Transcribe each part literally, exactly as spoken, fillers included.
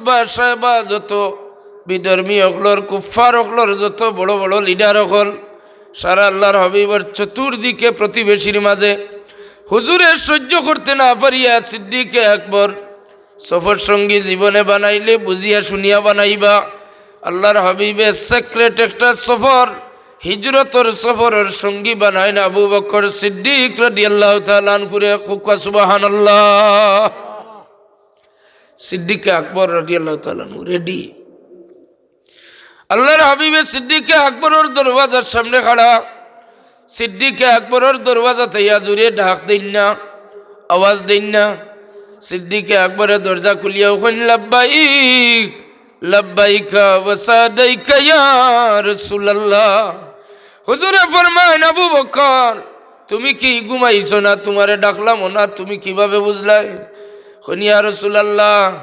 বাদশায় বা যত বিধর্মী অকলর, কুফফার অকলর যত বড় বড় লিডার অকল, সারা আল্লাহর হাবিবর চতুর্দিকে প্রতিবেশীর মাঝে হুজুরে সহ্য করতে না পারিয়া সিদ্দিকে আকবর সফর সঙ্গী জীবনে বানাইলে বুঝিয়া শুনিয়া বানাইবা। আল্লাহর হাবিবে সিক্রেট একটা সফর, হিজরতর সফরর সঙ্গী বানাইন আবু বকর সিদ্দিক রাদিয়াল্লাহু তাআলা আনহুরে। কউক্কা সুবহানাল্লাহ। সিদ্দিকে আকবর রাদিয়াল্লাহু তাআলা আনহু রেডি। আল্লাহর হাবিবে সিদ্দিকে আকবরর দরওয়াজার সামনে খাড়া। সিদ্দিকে আকবরর দরওয়াজাত আইয়া জুরে ডাক দেইন না, আওয়াজ দেইন না। সিদ্দিকে আকবরে দরজা খুলিয়াউ কইন, "লাব্বাইক, লাব্বাইকা ওয়া সাদাইকা ইয়া রাসূলুল্লাহ।" হুজুরে ফরমাইন, "আবু বকর, তুমি কি ঘুমাইছো না? তুমারে ডাকলাম না, তুমি কিভাবে বুঝলায়?" কইন, "ইয়া রাসূলুল্লাহ,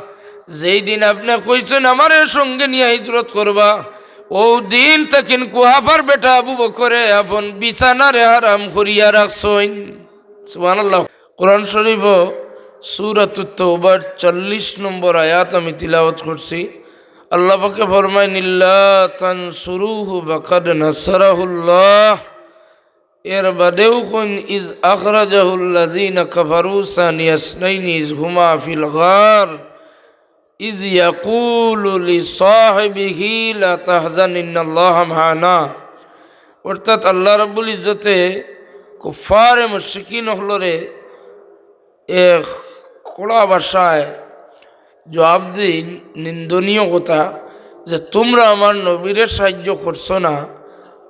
যেই দিন আপনে কইছইন আমারে সঙ্গে নিয়া হিজরত করবা, অউ দিন থাকিন কুহাফার বেটা আবু বকরে আপন বিছানারে হারাম করিয়া রাখছইন।" সুবহানাল্লাহ। কোরআন শরীফো সূরাতুত তাওবার চল্লিশ নম্বর আয়াত আমি তিলাওয়াত করছি। আল্লাহ পাকে ফরমাইন, "ইল্লা তানসুরুহু ফাকাদ নাসারাহুল্লাহ।" এর বাদেউ কইন, "ইজ আখরাজাহুল্লাযীনা কাফারু সানিয়া ইসনাইনি ইজ হুমা ফিল গার ইজ ইয়াকুলু লিসাহিবিহি লা তাহজান ইন্নাল্লাহা মা'আনা।" অর্থাৎ আল্লাহ রাব্বুল ইজ্জতে কুফফারে মুশরিকিন অকলরে এক কড়া ভাষায় জবাব দেইন, নিন্দনীয় কথা, যে, "তুমরা আমার নবীরে সাহায্য করছো না,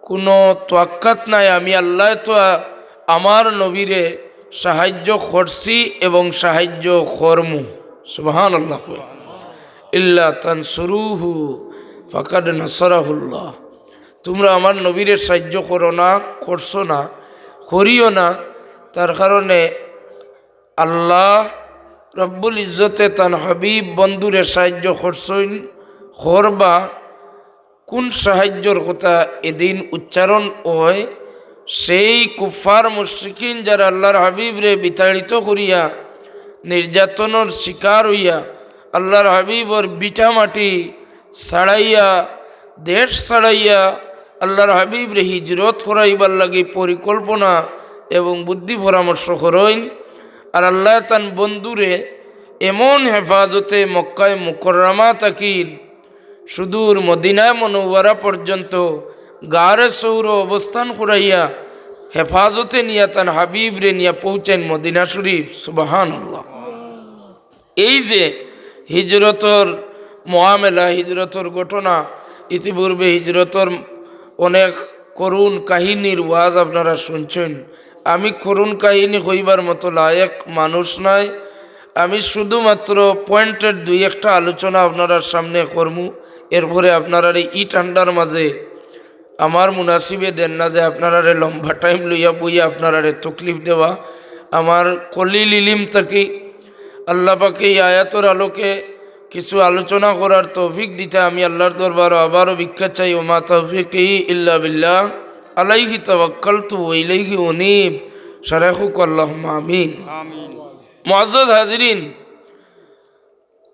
কুনু তোয়াক্কাত নাই, আমি আল্লায় তো আ-, আমার নবীরে সাহায্য করছি এবং সাহায্য করমু।" সুবহানাল্লাহ। "ইল্লা তানসুরুহু ফাকাদ নাসারাহুল্লাহ।" তুমরা আমার নবীরে সাহায্য করো না, করছো না, করিও না, তার কারণে আল্লাহ রাব্বুল ইজ্জতে তান হাবিব বন্ধুরে সাহায্য করছইন, করবা। কুন সাহায্যর কথা এদিন উচ্চারণ অয়? সেই কুফফার মুশরিকিন যারা আল্লাহর হাবিবরে বিতাড়িত করিয়া, নির্যাতনর শিকার অইয়া, আল্লাহর হাবিবর ভিটামাটি ছাড়াইয়া, দেশ ছাড়াইয়া আল্লাহর হাবিবরে হিজরত করাইবার লাগি পরিকল্পনা এবং বুদ্ধি পরামর্শ করইন। আর আল্লায় তান বন্ধুরে এমন হেফাজতে মক্কায় মুকররমা থাকিন সুদূর মদিনায় মুনাওয়ারা পর্যন্ত গারে সৌর অবস্থান করাইয়া হেফাজতে নিয়া তান হাবিবরে নিয়া পৌঁছাইন মদিনা শরীফ। সুবহানাল্লাহ। এই যে হিজরতর মামলা, হিজরতর ঘটনা, ইতিপূর্বে হিজরতর অনেক করুণ কাহিনীর ওয়াজ আপনারা শুনছইন। আমি করুণ কাহিনী কইবার মতো লায়েক মানুষ নায়। আমি শুধুমাত্র পয়েন্টের দুই একটা আলোচনা আপনারার সামনে করমু। এরপরে আপনারারে ই ঠান্ডার মাঝে আমার মুনাসিবে দেন না যে আপনারারে লম্বা টাইম লইয়া বইয়া আপনারারে তকলিফ দেওয়া। আমার কলিল ইলিম থাকি আল্লাহ পাকে এই আয়াতর আলোকে কিছু আলোচনা করার তৌফিক দিতা আমি আল্লাহর দরবারো আবারও ভিক্ষা চাই। ওমা তৌফিকি ইল্লা বিল্লাহ, আলাইহি তাওয়াক্কালতু ওয়া ইলাইহি উনীব। সবাই কউক্কা আল্লাহুম্মা আমিন। আমিন। মুআজ্জাজ হাজিরিন,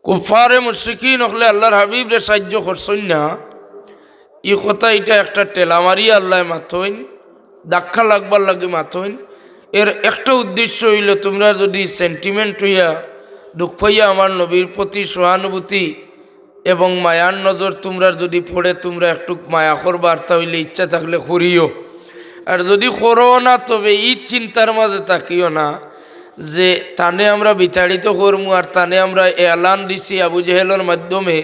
কুফফারে মুশরিকিন অকলে আল্লাহর হাবিবরে সাহায্য করছইন না, ই কথা ইটা একটা ঠেলা মারিয়া আল্লায় মাতইন, ধাক্কা লাগবার লাগি মাতইন। এর একটা উদ্দেশ্য অইলো, তুমরা যুদি সেন্টিমেন্ট অইয়া, দুখ পাইয়া আমার নবীর প্রতি সহানুভূতি এবং মায়ার নজর তুমরার যুদি পড়ে, তুমরা একটুক মায়া করবার, তা অইলে ইচ্ছা থাকলে করিও। আর যুদি করো না, তবে ই চিন্তার মাঝে থাকিও না যে তানে আমরা বিতাড়িত করমু, আর তানে আমরা এলান দিছি আবু জেহেলর মাধ্যমে,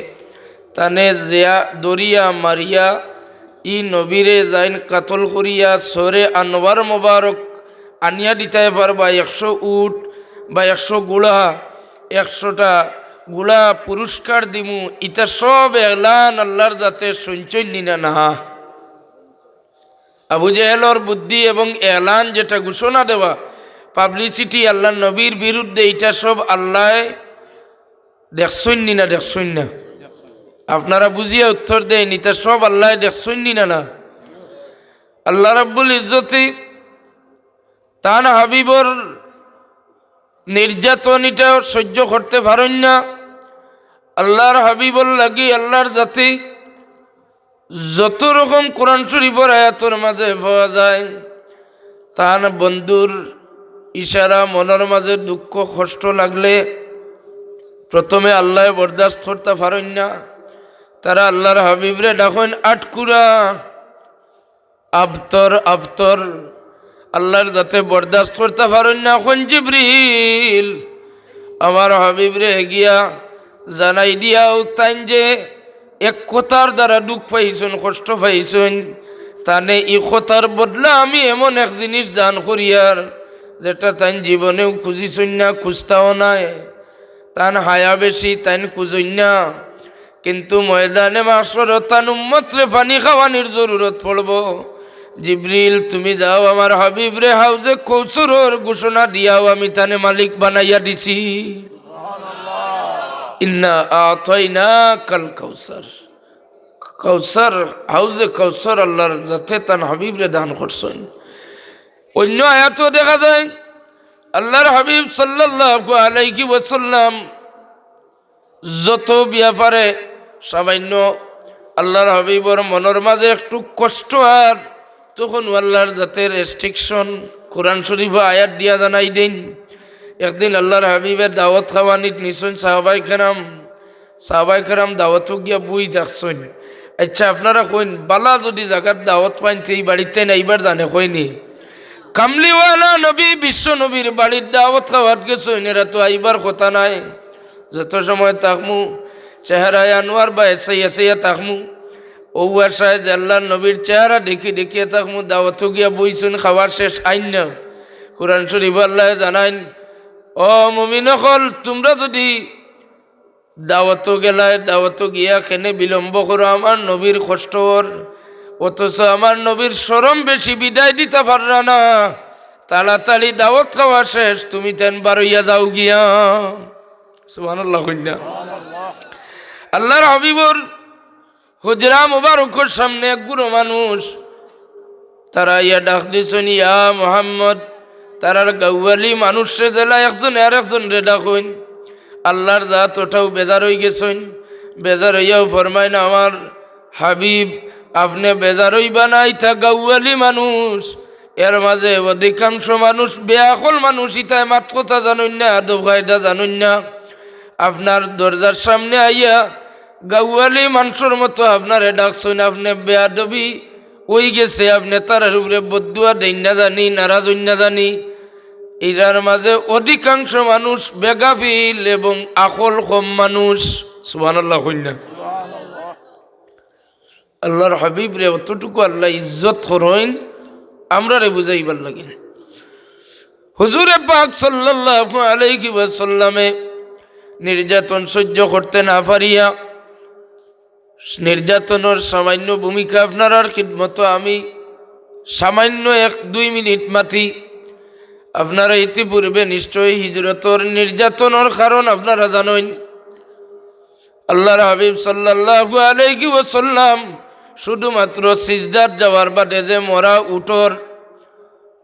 তানে যেয়া ধরিয়া মারিয়া ই নবীরে যাইন কাতল করিয়া সরে আনোয়ার মোবারক আনিয়া দিতায় পারবা একশো উট বা একশো ঘোড়া, একশোটা ঘোড়া পুরস্কার দিমু। ইতা সব এলান আল্লাহর জাতে শুনছইন নি না? না। আবু জেহেলর বুদ্ধি এবং এলান যেটা ঘোষণা দেওয়া, পাবলিসিটি আল্লাহর নবীর বিরুদ্ধে, ইটা সব আল্লায় দেখছইন নি না? দেখছইন না? আপনারা বুঝিয়া উত্তর দেইন, ইটা সব আল্লায় দেখছইন নি না? না। আল্লাহ রাব্বুল ইজ্জতে তান হাবিবর নির্যাতন ইটা সহ্য করতে পারইন না। আল্লাহর হাবিবর লাগি আল্লাহর জাতে যত রকম কোরআন শরীফর আয়াতর মাঝে পাওয়া যায়, তান বন্ধুর ইশারা, মনর মাঝে দুঃখ কষ্ট লাগলে প্রথমে আল্লায় বরদাস্ত করতা পারইন না। তারা আল্লাহর হাবিবরে ডাকইন আটকুরা, আবতর, আবতর। আল্লাহর জাতে বরদাস্ত করতা পারইন না। কইন, "জিবরিল, আমার হাবিবরে গিয়া জানাই দিয়াও, তাইন যে এক কথার দ্বারা দুঃখ পাইছইন, কষ্ট পাইছইন, তানে ই কথার বদলা আমি এমন এক জিনিস দান করিয়ার, যেটা তাইন জীবনেও খুঁজিছইন না, খুঁজতাও নায়। তান হায়া বেশি, তাইন খুঁজইন না, কিন্তু ময়দানে মাহশরো তান উম্মতরে পানি খাওয়ানির জরুরত পড়বো। জিবরিল, তুমি যাও, আমার হাবিবরে হাউজে কৌসরর ঘোষণা দিয়াও, আমি তানে মালিক বানাইয়া দিছি।" ইন্না আতাইনাকাল কাউসার। কাউসার, হাউজে কাউসার আল্লাহর জাতে তান হাবিবরে দান করছইন। অন্য আয়াতও দেখা যায়, আল্লাহর হাবিব সাল্লাল্লাহু আলাইহি ওয়াসাল্লাম যত ব্যাপারে সামান্য আল্লাহর হাবিবর মনর মাঝে একটু কষ্ট আর, তখন আল্লাহর জাতে রেস্ট্রিকশন, কোরআন শরীফো আয়াত দিয়া জানাই দেইন। একদিন আল্লাহর হাবিবে দাওয়াত খাওয়ানিত নিছইন সাহাবায়ে কেরাম। সাহাবায়ে কেরাম দাওয়াতো গিয়া বই থাকছইন। আচ্ছা, আপনারা কইন, বালা যদি জাগাত দাওয়াত পাইন, তে ই বাড়িত তাইন আইবার জানে, কইনি? কামলিওয়ালা নবী, বিশ্ব নবীর বাড়িত দাওয়াত খাওয়াত গেছইন, এরা তো আইবার কথা নায়। যত সময় থাকমু, চেহারায় আনোয়ার বায় চাইয়া চাইয়া থাকমু। অউ আশায় যে আল্লাহর নবীর চেহারা দেখি দেখিয়া থাকমু, দাওয়াতো গিয়া বইছইন, খাওয়া শেষ, আইন না। কোরআন শরীফো আল্লায় জানাইন, "ও মুমিন অকল, তুমরা যদি দাওয়াতো গেলায়, দাওয়াতো গিয়া কেনে বিলম্ব করো, আমার নবীর কষ্ট অর, অথচ আমার নবীর শরম বেশি, বিদায় দিতা পাররা না, তাড়াতাড়ি দাওয়াত খাওয়া শেষ, তুমি তাইন বারইয়া যাও গিয়া।" সুবহানাল্লাহ কইন না। আল্লাহর হাবিবর হুজরা মুবারকর সামনে এক গুরু মানুষ, তারা ইয়া ডাক দিছইন, "ইয়া মুহাম্মদ।" তারার গাউয়ালি মানুষরে যেলা একজনে আর একজনরে ডাকইন। আল্লাহর জাত ওটাও বেজার অই গেছইন। বেজার অইয়াও ফরমাইন, "আমার হাবিব, আপনে বেজার অইবা না, ইতা গাউয়ালি মানুষ। এর মাঝে অধিকাংশ মানুষ বেআকল মানুষ, ইতায় মাত কথা জানইন না, আদব কায়দা জানইন না। আপনার দরজার সামনে আইয়া গাউয়ালি মানষর মতো আপনারে ডাকছইন, আপনে বেয়াদবি অই গেছে, আপনে তারার উপরে বদদুয়া দেইন না জানি, নারাজ অইন না জানি। ইরার মাঝে অধিকাংশ মানুষ বেগাফিল এবং আকল কম মানুষ।" সুবহানাল্লাহ কইন না। আল্লাহর হাবিবরে অতটুকু আল্লায় ইজ্জত করইন, আমরারে বুঝাইবার লাগিন। হুজুরে পাক সাল্লাল্লাহু আলাইহি ওয়াসাল্লামে নির্যাতন সহ্য করতে না পারিয়া, নির্যাতনর সামান্য ভূমিকা আপনারার খিদমতো আমি সামান্য এক দুই মিনিট মাতি। আপনারা ইতিপূর্বে নিশ্চয়ই হিজরতর নির্যাতনর কারণ আপনারা জানইন। আল্লাহর হাবিব সাল্লাল্লাহু আলাইহি ওয়াসাল্লাম শুধুমাত্র সিজদাত যাওয়ার বাদে যে মরা উটর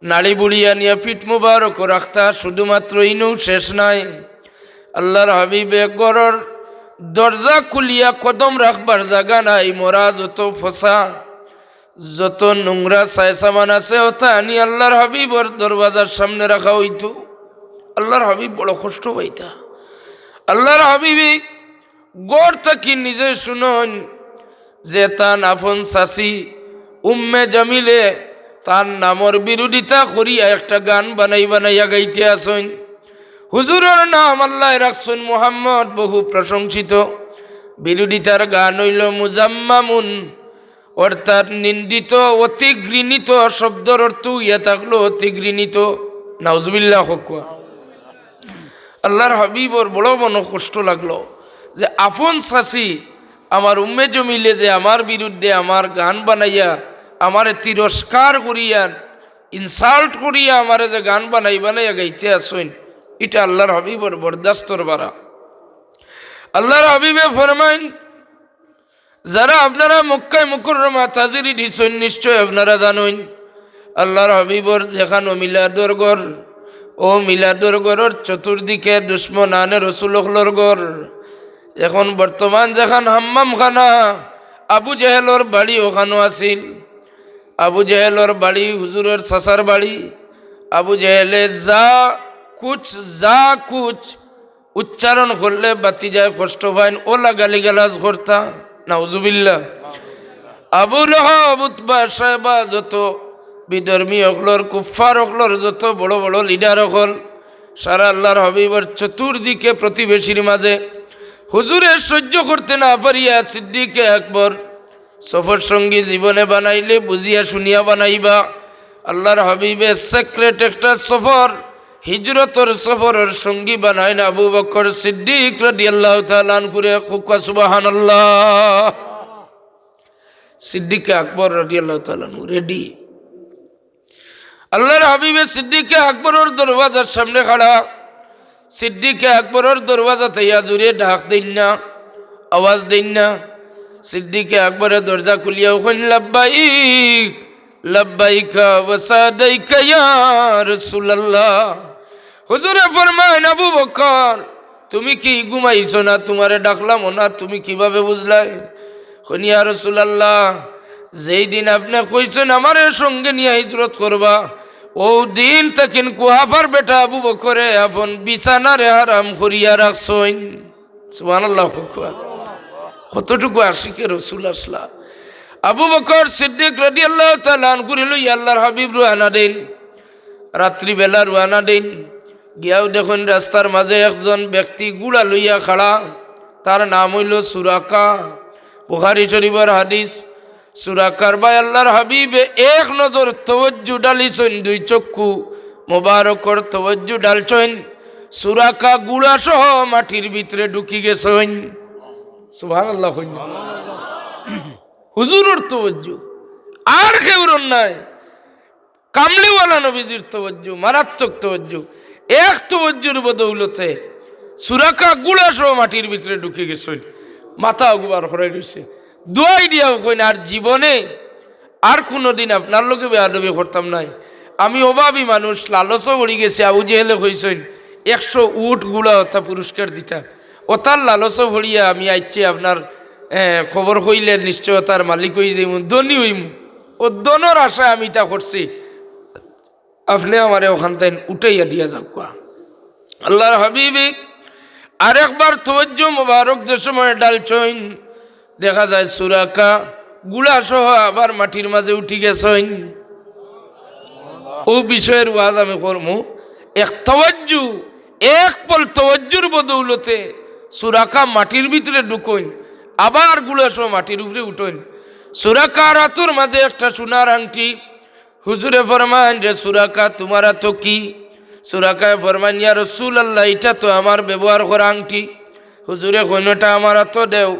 নাড়ি বুড়ি আনিয়া পিঠ মুবারকো রাখতা, শুধুমাত্র ইনউ শেষ নায়। আল্লাহর হাবিবে ঘরর দরজা খুলিয়া কদম রাখবার জাগা নাই, মরা যত ফসা, যত নোংরা সায় সামান আছে, ওটা আনি আল্লাহর হাবিবর দরওয়াজার সামনে রাখা অইতো। আল্লাহর হাবিব বড় কষ্ট পাইতা। আল্লাহর হাবিবে ঘর থাকি নিজে শুনইন যে তান আপন চাচি উম্মে জামিলে তান নামর বিরোধিতা করিয়া একটা গান বানাই বানাইয়া গাইতে আছইন। হুজুরর নাম আল্লায় রাখছইন মুহাম্মদ, বহু প্রশংসিত। বিরোধিতার গান অইলো মুজাম্মামুন, অর্থাৎ নিন্দিত, অতি ঘৃণিত। শব্দর অর্থ অইয়া থাকলো অতি ঘৃণিত। নাউজুবিল্লাহ কউক্কা। আল্লাহর হাবিবর বড় মনো কষ্ট লাগলো যে আপন চাচি আমার উম্মে জমিলে যে আমার বিরুদ্ধে আমার গান বানাইয়া, আমারে তিরস্কার করিয়া, ইনসাল্ট করিয়া আমারে যে গান বানাই বানাইয়া গাইতে আছইন, ইটা আল্লাহর হাবিবর বরদাস্তর বারা। আল্লাহর হাবিবে ফরমাইন, যারা আপনারা মক্কায় মুকররমাত হাজিরি দিছইন, নিশ্চয় আপনারা জানইন, আল্লাহর হাবিবর যেখানো মিলাদর ঘর, অউ মিলাদর ঘরর চতুর্দিকে দুশমনানে রসুল অকলর ঘর। এখন বর্তমান যেখান হাম্মামখানা, আবু জেহেলর বাড়ি ওখানো আছিল। আবু জেহেলর বাড়ি হুজুরর চাচার বাড়ি। আবু জেহেলে যা কুছ, যা কুছ উচ্চারণ করলে বাতিজায় কষ্ট পাইন, ওলা গালিগালাজ করতা, নাউজুবিল্লাহ। আবু লহব, উতবা, শায়বা, যত বিধর্মী অকলর, কুফফার অকলর যত বড় বড় লিডার অকল, সারা আল্লাহর হাবিবর চতুর্দিকে প্রতিবেশীর মাঝে হুজুরে সহ্য করতে না পারিয়া সিদ্দিকে আকবর সফর সঙ্গী জীবনে বানাইলে বুঝিয়া শুনিয়া বানাইবা। আল্লাহর হাবিবে সিক্রেট একটা সফর, হিজরতর সফরর সঙ্গী বানাইন আবু বকর সিদ্দিক রাদিয়াল্লাহু তাআলা আনহুরে। কউক্কা সুবহানাল্লাহ। সিদ্দিকে আকবর রাদিয়াল্লাহু তাআলা আনহু রেডি। আল্লাহর হাবিবে সিদ্দিকে আকবরর দরওয়াজার সামনে খাড়া। সিদ্দিকে আকবরর দরওয়াজাত আইয়া জুরে ডাক দেইন না, আওয়াজ দেইন না। সিদ্দিকে আকবরে দরজা খুলিয়া কইন, "লাব্বাইক, লাব্বাইকা ওয়া সাদাইকা ইয়া রাসূলুল্লাহ।" হুজুরে ফরমাইন, "আবু বকর, তুমি কি ঘুমাইছো না? তুমারে ডাকলাম না, তুমি কিভাবে বুঝলায়?" কইন, "ইয়া রাসূলুল্লাহ, যেই দিন আপনে কইছইন আমারে সঙ্গে নিয়া হিজরত করবা, অউ দিন থাকিন কুহাফার বেটা আবু বকরে আপন বিছানারে হারাম করিয়া রাখছইন।" সুবহানাল্লাহ। কতটুকু আশিকে রসুল আসলা। আবু বকর সিদ্দিক রাদিয়াল্লাহু তাআলা আনহুরে লইয়া আল্লাহর হাবিব রওয়ানা দেইন। রাত্রিবেলা রওয়ানা দেইন। গিয়াও দেখইন রাস্তার মাঝে একজন ব্যক্তি ঘুড়া লইয়া খাড়া, তার নাম অইলো সুরাকা। বুখারী শরীফর হাদিস। সুরাকার বায় আল্লাহর হাবিবে এক নজর তওয়াজ্জু ডালিছইন, দুই চক্ষু মোবারকর তওয়াজ্জু ডালছইন। সুরাকা ঘুড়া সহ মাটির ভিতরে ঢুকি গেছইন। সুবহানাল্লাহ কইন। হুজুরর তওয়াজ্জু, আর কেউরর নায়। কামলিওয়ালা নবীজির তওয়াজ্জু, মারাত্মক তওয়াজ্জু। এক তওয়াজ্জুর বদৌলতে সুরাকা ঘুড়া সহ মাটির ভিতরে ঢুকি গেছইন, মাথা অগু বার করাই রইছে। দোয়াই দিয়াও কইন, "আর জীবনে আর কুনুদিন আপনার লগে বেয়াদবি করতাম নায়। আমি অভাবী মানুষ, লালচো পড়ি গেছি।" আবু জেহেলে কইছইন, "একশো উট ঘুড়া অতা পুরস্কার দিতা।" অতার লালচো পড়িয়া আমি আইচ্ছা আপনার, এ, খবর কইলে নিশ্চয় অতার মালিক অইযাইমু, ধনী অইমু। অউ ধনর আশায় আমি ইতা করছি। আপনে আমারে অখান থাকি উঠাইয়া দিয়া যাউক্কা। আল্লাহর হাবিবে আরেকবার তওয়াজ্জু মোবারক যে সময় ডালছইন, দেখা যায় সুরাকা ঘুড়া সহ আবার মাটির মাঝে উঠি গেছইন। অউ বিষয়র ওয়াজ আমি করমু। এক তওয়াজ্জু, এক পল তওয়াজ্জুর বদৌলতে সুরাকা মাটির ভিতরে ঢুকইন, আবার ঘুড়া সহ মাটির উপরে উঠইন। সুরাকার আতর মাঝে একটা সোনার আংটি। হুজুরে ফরমাইন, "রে সুরাকা, তুমার আতো কি?" সুরাকায় ফরমাইন, "ইয়া রাসূলুল্লাহ, ইটা তো আমার ব্যবহার করা আংটি।" হুজুরে কইন, "অটা আমার আতো দেও।"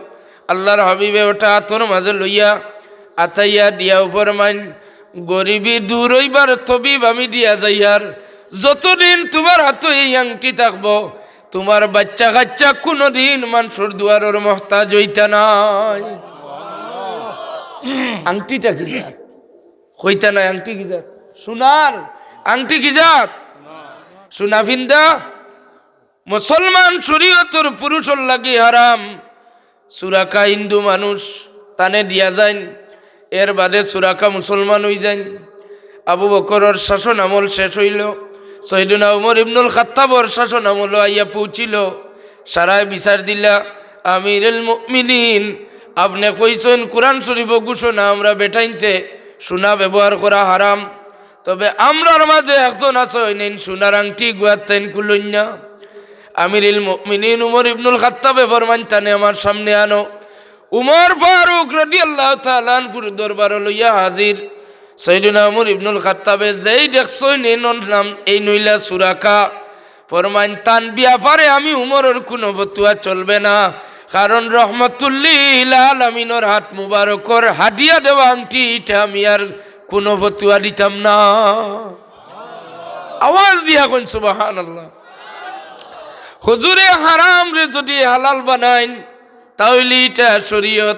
আল্লাহর হাবিবে অটা আতর মাঝে লইয়া আতাইয়া দিয়াও ফরমাইন, "গরিবি দূর অইবার তবিব আমি দিয়া যাইয়ার। যতদিন তুমার আতো এই আংটি থাকবো, তুমার বাইচ্চা-কাইচ্চা কুনুদিন মানষর দুয়ারর মহতাজ অইতা নায়।" আংটিটা কি জাত? কইতা নায়, আংটি কি জাত? সোনার আংটি কি জাত? সোনা ফিন্দা মুসলমান শরীয়তর পুরুষর লাগি হারাম। সুরাকা হিন্দু মানুষ, তানে দিয়া যাইন। এর বাদে সুরাকা মুসলমান অইযাইন। আবু বকরর শাসন আমল শেষ অইলো, সৈয়দনা উমর ইবনুল খাত্তাবর শাসন আমলও আইয়া পৌঁছিলো। সারায় বিচার দিলা, "আমিরুল মুমিনিন, আপনে কইছইন কোরআন শরীফো ঘোষণা, আমরা বেটাইন্তে সোনা ব্যবহার করা হারাম। তবে আমরার মাঝে একজন আছইন, এইন সোনার আংটি গুয়াত তাইন খুলইন না।" আমিরুল মুমিনিন উমর ইবনুল খাত্তাবে ফরমাইন, "তানে আমার সামনে আনো।" উমর ফারুক রাদিয়াল্লাহু তাআলা আনহুর দরবারো লইয়া হাজির। সৈয়দনা উমর ইবনুল খাত্তাবে যেই দেখছইন, এইন নাম, এইন অইলা সুরাকা। ফরমাইন, "তান ব্যাপারে আমি উমরর কুনু ফতুয়া চলবে না, কারণ রহমাতুল্লিল আলামিনর হাত মুবারকর হাদিয়া দেওয়া আংটি, ইটা আমি আর কুনু ফতুয়া দিতাম না।" আওয়াজ দিয়া কইন সুবহানাল্লাহ। হুজুরে হারামরে যুদি হালাল বানাইন, তাইলে ইটা শরীয়ত।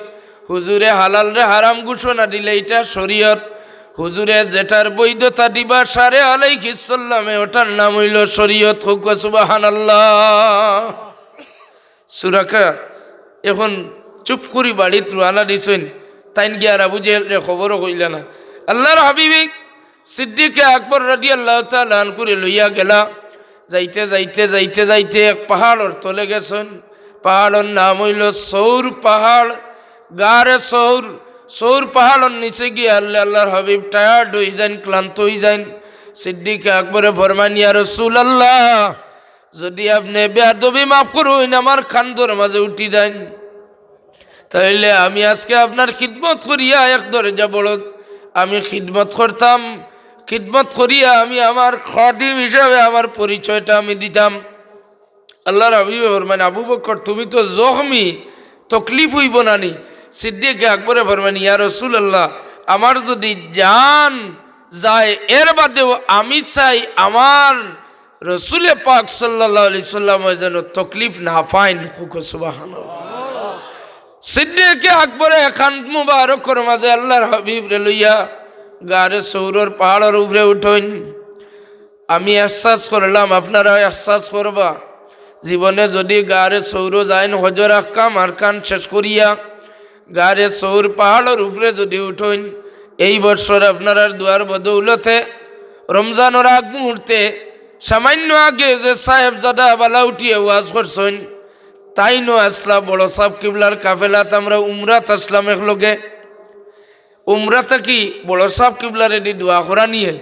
হুজুরে হালালরে হারাম ঘোষণা দিলে ইটা শরীয়ত। হুজুরে যেটার বৈধতা দিবা সারে আলাইহিস সালামে, ওটার নাম অইলো শরীয়ত। কউক্কা সুবহানাল্লাহ। সুরাকা এখন চুপ করি বাড়িত রওয়ানা দিছইন। তাইন গিয়া আর আবু জেহেলরে খবরও কইলা না। আল্লাহর হাবিবে সিদ্দিকে আকবর রাদিয়াল্লাহু তাআলা আনহুরে লইয়া গেলা। যাইতে যাইতে যাইতে যাইতে এক পাহাড়র তলে গেছইন। পাহাড়র নাম অইলো সৌর পাহাড়, গারে সৌর। সৌর পাহাড়র নিচে গিয়া আল্লাহ, আল্লাহর হাবিব টায়ার্ড অইযাইন, ক্লান্ত অইযাইন। সিদ্দিকে আকবরে ফরমাইন, "ইয়া রাসূলুল্লাহ, যুদি আপনে বেয়াদবি মাফ করইন, আমার কান্দর মাঝে উঠি যাইন।" তাইলে আমি আজকে আপনার খিদমত করিয়া এক দরজা বড়, আমি খিদমত করতাম, খিদমত করিয়া আমি আমার খাদিম হিসাবে আমার পরিচয়টা আমি দিতাম। আল্লাহর হাবিবে ফরমাইন, "আবু বকর, তুমি তো জখমি, তকলিফ অইবো না নি?" সিদ্দিকে আকবরে ফরমাইন, "ইয়া রাসূলুল্লাহ, আমার যুদি জান যায়, এর বাদেও আমি চাই আমার রসুলে পাক সাল্লাল্লাহু আলাইহি সাল্লামে যেন তকলিফ না পাইন।" কউক্কা সুবহানাল্লাহ। সিদ্দিকে আকবরে কান্দ মুবারকর মাঝে আল্লাহর হাবিবরে লইয়া গারে সৌরর পাহাড়র উপরে উঠইন। আমি এহসাস করলাম, আপনারা এহসাস করবা, জীবনে যুদি গারে সৌর যাইন, হজর আহকাম আরকান শেষ করিয়া গারে সৌর পাহাড়র উপরে যুদি উঠইন, এই বছর আপনারার দোয়ার বদৌলতে রমজানর আগ মুহূর্তে সামান্য আগে যে সাহেবজাদা বালা উঠিয়া ওয়াজ করছইন, তাইনও আছলা বড় সাব কিবলার কাফেলাত, আমরা উমরাত আছলাম একলগে। উমরা থাকি বড় সাব কিবলারেদি দোয়া করা নিয়ে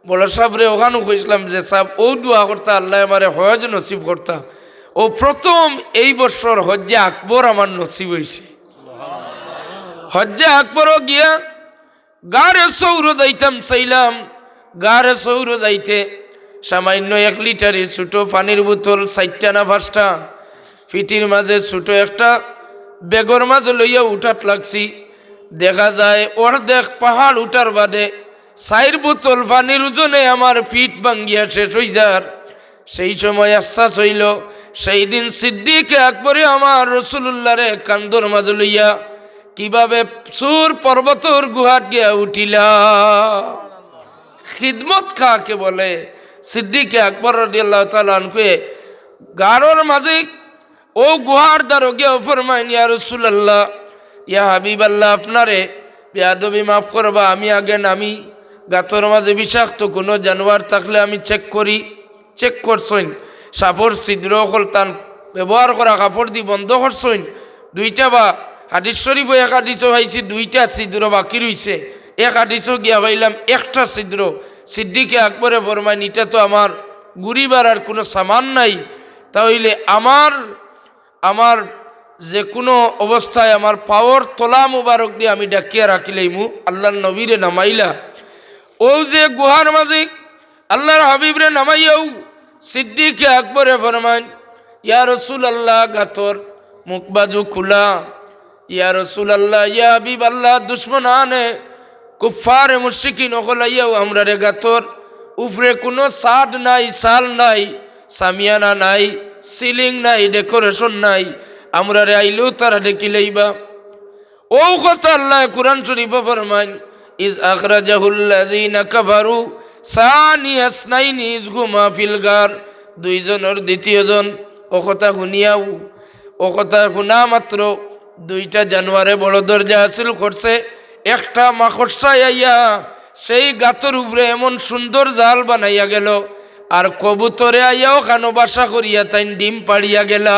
বড় সাবরে অখানউ কইছলাম যে, "সাব, অউ দোয়া করতা, আল্লায় আমারে হজ নসিব করতা।" অউ প্রথম এই বছর হজ্জে আকবর আমার নসিব অইছে। হজ্জে আকবরও গিয়া গারে সৌর যাইতাম চাইলাম। গারে সৌর যাইতে সামান্য এক লিটারি ছোট পানির বোতল, চাইরটা না পাঁচটা, পিঠির মাঝে ছোট একটা ব্যাগর মাঝে লইয়া উঠাত লাগছি। দেখা যায় অর্ধেক পাহাড় উঠার বাদে চাইর বোতল পানির ওজনে আমার পিঠ ভাঙ্গিয়া শেষ অইযার। সেই সময় এহসাস অইলো, সেই দিন সিদ্দিকে আকবরে আমার রসুলুল্লাহরে কান্দর মাঝে লইয়া কিভাবে সৌর পর্বতর গুহাত গিয়া উঠিলা। খিদমত কাকে বলে? সিদ্দিকে আকবর রাদিয়াল্লাহু তাআলা আনহুয়ে গারর মাঝে অউ গুহার দ্বারো গিয়াউ ফরমাইন, "ইয়া রাসূলুল্লাহ, ইয়া হাবিবাল্লাহ, আপনারে বেয়াদবি মাফ করবা, আমি আগে নামি, গাতর মাঝে বিষাক্ত কুনু জানোয়ার থাকলে আমি চেক করি।" চেক করছইন, সাপর ছিদ্র অকল তান ব্যবহার করা কাপড়দি বন্ধ করছইন। দুইটা বা হাদিস শরীফো এক হাদিসো পাইছি দুইটা ছিদ্র বাকি রইছে, এক হাদিসো গিয়া পাইলাম একটা ছিদ্র। সিদ্দিকে আকবরে ফরমাইন, "ইটা তো আমার গুড়ি বাড়ার কুনু সামান নাই, তা অইলে আমার, আমার যেকুনু অবস্থায় আমার পাওর তলা মুবারকদি আমি ঢাকিয়া রাখিলাইমু।" আল্লাহর নবীরে নামাইলা। অউ যে গুহার মাঝে আল্লাহর হাবিবরে নামাইয়াউ সিদ্দিকে আকবরে ফরমাইন, "ইয়া রাসূলুল্লাহ, গাতর মুখ বাজু খুলা। ইয়া রাসূলুল্লাহ, ইয়া হাবিবাল্লাহ, দুশমন আনে, কুফফারে মুশরিকিন অকল আইয়াউ আমরারে গাতর উপরে কুনু ছাদ নাই, চাল নাই, সামিয়ানা নাই, সিলিং নাই, ডেকোরেশন নাই, আমরারে আইলেউ তারা দেখিলাইবা।" অউ কথা আল্লায় কুরআন শরীফো ফরমাইন, "ইজ আখরাজাহুল্লাযীনা কাফারু সানিয়া ইসনাইনি ইজ হুমা ফিল গার।" দুইজনর দ্বিতীয়জন অউ কথা হুনিয়াউ, অউ কথা হুনা মাত্র দুইটা জানোয়ারে বড় দরজা হাসিল করছে। একটা মাকড়সায় আইয়া সেই গাতর উপরে এমন সুন্দর জাল বানাইয়া গেল, আর কবুতরে আইয়াউ খানো বাসা করিয়া তাইন ডিম পাড়িয়া গেলা।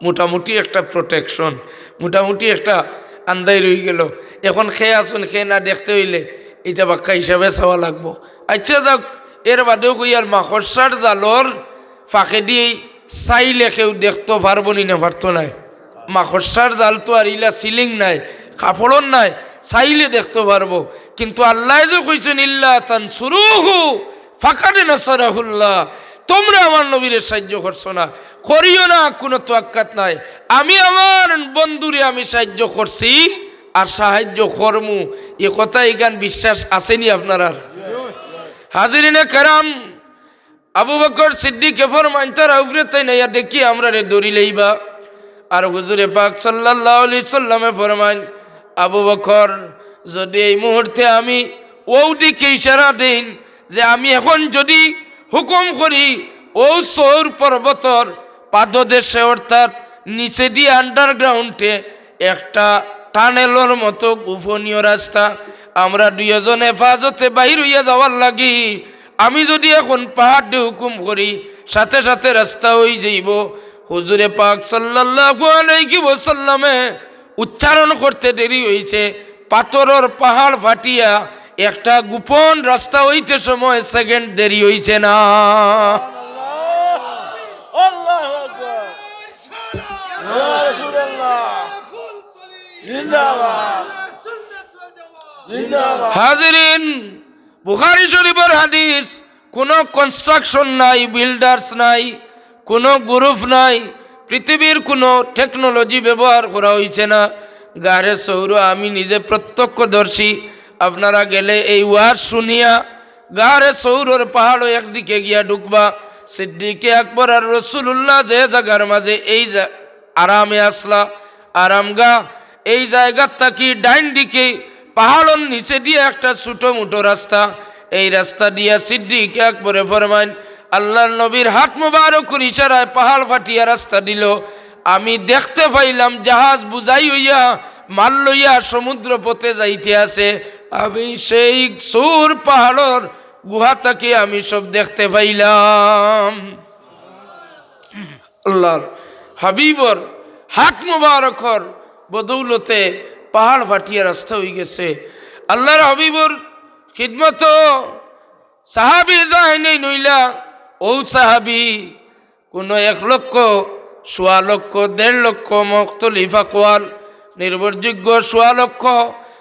মোটামুটি একটা প্রোটেকশন, মোটামুটি একটা আন্দাই রইগেল। এখন কে আছইন কে না দেখতে অইলে ইটা বাক্কা হিসাবে চাওয়া লাগবো। আচ্ছা যাউক, এর বাদেও কইয়ার মাকড়সার জালর ফাঁকেদি চাইলে কেউ দেখতো পারবো নি না পারতো নায়। মাকড়সার জাল তো আর ইলা সিলিং নায়, কাপড়র নায়, চাইলে দেখতো পারবো। কিন্তু আল্লায় যে কইছইন, "ইল্লা তানসুরুহু ফাকাদ নাসারাহুল্লাহ।" তোমরা আমার নবীরে সাইয্য করছো না, করিও না, কুনু তোয়াক্কাত নাই। আমি আমার বন্ধুরে আমি সাইয্য করছি আর সাহায্য করমু। ই কথা ইখান বিশ্বাস আছে নি আপনারার? হাজিরিনে কেরাম, আবু বকর সিদ্দিকে ফরমাইন, "তারা উপরে তাইন আইয়া দেখি আমরারে ধরিলাইবা।" আর হুজুরে পাক সাল্লাল্লাহু আলাইহি সাল্লামে ফরমাইন, "আবু বকর, যুদি এই মুহূর্তে আমি অউ দিকে ইশারা দেইন, যে আমি এখন যুদি হুকুম করি, অউ সৌর পর্বতর পাদদেশে, অর্থাৎ নিচেদি আন্ডারগ্রাউন্ডে একটা টানেলর মতো গোপনীয় রাস্তা। আমরা দুইজন হেফাজতে বাহির অইয়া যাওয়ার লাগি আমি যদি এখন পাহাড়রে হুকুম করি, সাথে সাথে রাস্তা অই যাইবো। হুজুরে পাক সাল্লাল্লাহু আলাইহি ওয়াসাল্লামে উচ্চারণ করতে দেরি অইছে, পাথরর পাহাড় ফাটিয়া একটা গোপন রাস্তা অইতে সময় সেকেন্ড দেরি অইছে না। আল্লাহু আকবার। ইয়া রাসূলুল্লাহ। জিন্দাবাদ। জিন্দাবাদ। হাজিরিন, বুখারী শরীফর হাদিস, কুনু কনস্ট্রাকশন নাই, বিল্ডার্স নাই, কুনু গ্রুপ নাই, পৃথিবীর কুনু টেকনোলজি ব্যবহার করা অইছে না। গারে সৌর আমি নিজে প্রত্যক্ষদর্শী। আপনারা গেলে এই ওয়াজ শুনিয়া গারে সৌরর পাহাড়ো একদিকে গিয়া ঢুকবা। সিদ্দিকে আকবর আর রাসূলুল্লাহ যে জাগার মাঝে এই জা-, আরামে আছলা, আরামগাহ, এই জাগার থাকি ডাইন দিকে পাহাড়র নিচেদি একটা ছোট মোটো রাস্তা, এই রাস্তা দিয়া সিদ্দিকে আকবরে ফরমাইন, আল্লাহর নবীর হাত মোবারকর ইশারায় পাহাড় ফাটিয়া রাস্তা দিলো। আমি দেখতে পাইলাম জাহাজ বুঝাই অইয়া মাল লইয়া সমুদ্র পথে যাইতে আছে। আমি সেই সৌর পাহাড়র গুহা থাকি আমি সব দেখতে পাইলাম। আল্লাহর হাবিবর হাত মোবারকর বদৌলতে পাহাড় ফাটিয়া রাস্তা অইগেছে। আল্লাহর হাবিবর খিদমতো সাহাবী যাইন, নইলা অউ সাহাবী কুনু এক লক্ষ, সোয়া লক্ষ, দেড় লক্ষ, মুখতলিফ আকওয়াল, নির্ভরযোগ্য সোয়া লক্ষ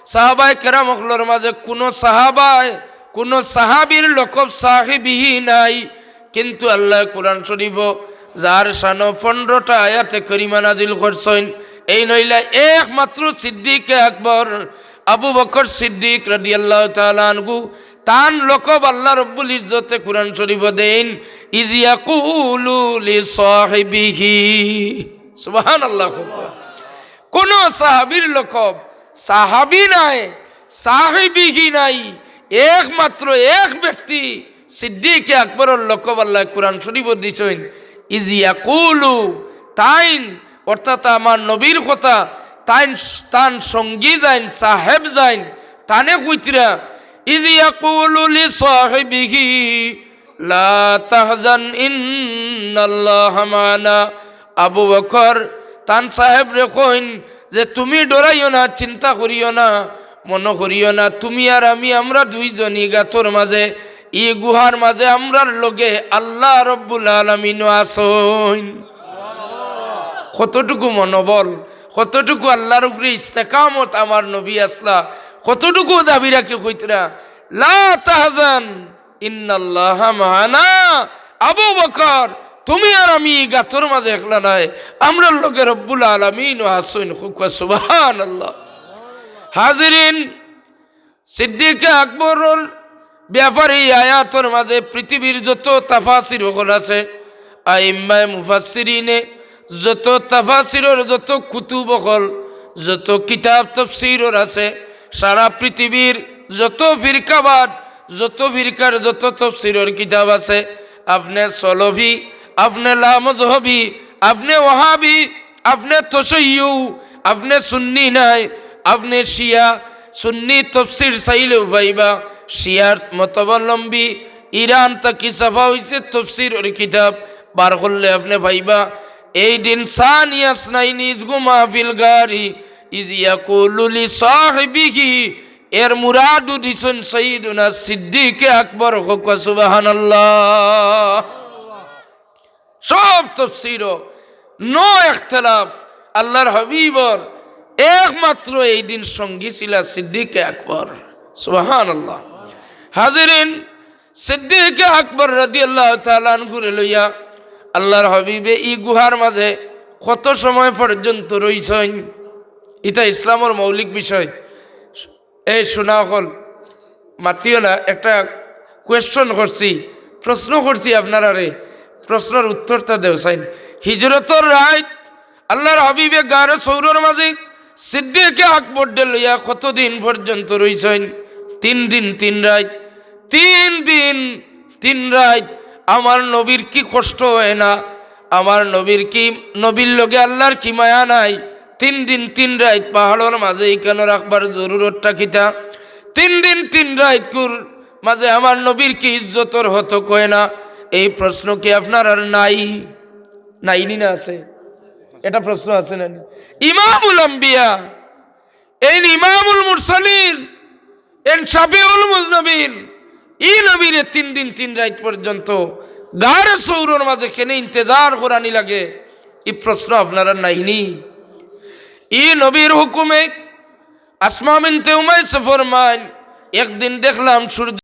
সাহাবায়ে কেরাম অকলর মাঝে কুনু সাহাবায়, কুনু সাহাবীর লকব সাহিবিহি নাই। কিন্তু আল্লায় কুরআন শরীফো যার শানো পনরোটা আয়াতে করিমা নাজিল করছইন। এই নইলা একমাত্র সিদ্দিকে আকবর আবু বকর সিদ্দিক রাদিয়াল্লাহু তাআলা আনহু, তান লকব আল্লাহ রব্বুল ইজ্জতে কুরআন শরীফো দেইন, "ইজ ইয়াকুলু লিসাহিবিহি।" সুবহানাল্লাহ। কুনু সাহাবীর লকব সাহাবী নাই, সাহিবিহি নাই, একমাত্র এক ব্যক্তি সিদ্দিকে আকবরর লকব আল্লায় কুরআন শরীফো দিছইন, "ইজ ইয়াকুলু", তাইন, অর্থাৎ আমার নবীর কথা, তাইন, তান সঙ্গী যাইন, সাহেব যাইন, তানে কইতরা, "ইজ ইয়াকুলু লিসাহিবিহি লা তাহজান ইন্নাল্লাহা মা'আনা।" আবু বকর তান সাহেবরে কইন যে, "তুমি ডরাইও না, চিন্তা করিও না, মনো করিও না, তুমি আর আমি, আমরা দুইজন ই গাতর মাঝে, ই গুহার মাঝে আমরার লগে আল্লাহ রব্বুল আলামিনও আছইন।" কতটুকু মনোবল, কতটুকু আল্লাহর উপরে ইস্তেকামত আমার নবী আছলা, কতটুকু দাবি রাখি কইতরা, "লা তাহজান ইন্নাল্লাহা মা'আনা।" আবু বকর, তুমি আর আমি ই গাতর মাঝে একলা নায়, আমরার লগে রব্বুল আলামিনও আছইন। কউক্কা সুবহানাল্লাহ। হাজিরিন, সিদ্দিকে আকবরর ব্যাপারে ই আয়াতর মাঝে পৃথিবীর যত তাফাসির অকল আছে, আইম্মায়ে মুফাসসিরিনে যত তাফাসিরর যত কুতুব অকল, যত কিতাব তফসিরর আছে, সারা পৃথিবীর যত ফিরকাবাদ, যত ফিরকার যত তফসিরর কিতাব আছে, আপনে সলফি, আপনে লামজহবি, আপনে ওয়াহাবি, আপনে তশৈয়ু, আপনে সুন্নি নায়, আপনে শিয়া, সুন্নি তফসির চাইলেও পাইবা, শিয়ার মতাবলম্বী, ইরান থাকি ছাপা অইছে তফসিরর কিতাব, বার করলে আপনে পাইবা। এই দিন সানিয়া ইসনাইনি ইজ হুমা ফিল গারি ইজ ইয়াকুলু লিসাহিবিহি, এর মুরাদও দিছইন সাইয়্যিদুনা সিদ্দিকে আকবর। কউক্কা সুবহানাল্লাহ। সব তফসিরও no ইখতিলাফ, আল্লাহর হাবিবর একমাত্র এই দিন সঙ্গী ছিলা সিদ্দিকে আকবর। সুবহানাল্লাহ। হাজিরিন, সিদ্দিকে আকবর রাদিয়াল্লাহু তাআলা আনহুরে লইয়া আল্লাহর হাবিবে ই গুহার মাঝে কত সময় পর্যন্ত রইছইন? ইটা ইসলামর মৌলিক বিষয়। এই শুনা অকল, মাতিও না, একটা কোয়েশ্চন করছি, প্রশ্ন করছি আপনারারে, প্রশ্নর উত্তরটা দেও চাইন। হিজরতর রাইত আল্লাহর হাবিবে গারে সৌরর মাঝে সিদ্দিকে আকবররে লইয়া কতদিন পর্যন্ত রইছইন? তিন দিন তিন রাইত। তিন দিন তিন রাইত। আমার নবীর কি কষ্ট অয় না? আমার নবীর কি, নবীর লগে আল্লাহর কি মায়া নাই? তিন দিন তিন রাইত পাহাড়র মাঝে ইখানো রাখবার জরুরতটা কিতা? তিন দিন তিন রাইতকুর মাঝে আমার নবীর কি ইজ্জতর হতক অয় না? এই প্রশ্ন কি আপনারার নাই? নাই নি না আছে? এটা প্রশ্ন আছে না নি? ইমামুল আম্বিয়া, এইন ইমামুল মুরসালিন, এইন শাফিউল মুজনিবিন, ই নবীরে তিন দিন তিন রাইত পর্যন্ত গারে সৌরর মাঝে কেনে ইন্তেজার করানি লাগে? ই প্রশ্ন আপনারার নাই নি? ই নবীর হুকুমে আসমা বিনতে উমাইসে ফরমাইন, একদিন দেখলাম সূর্য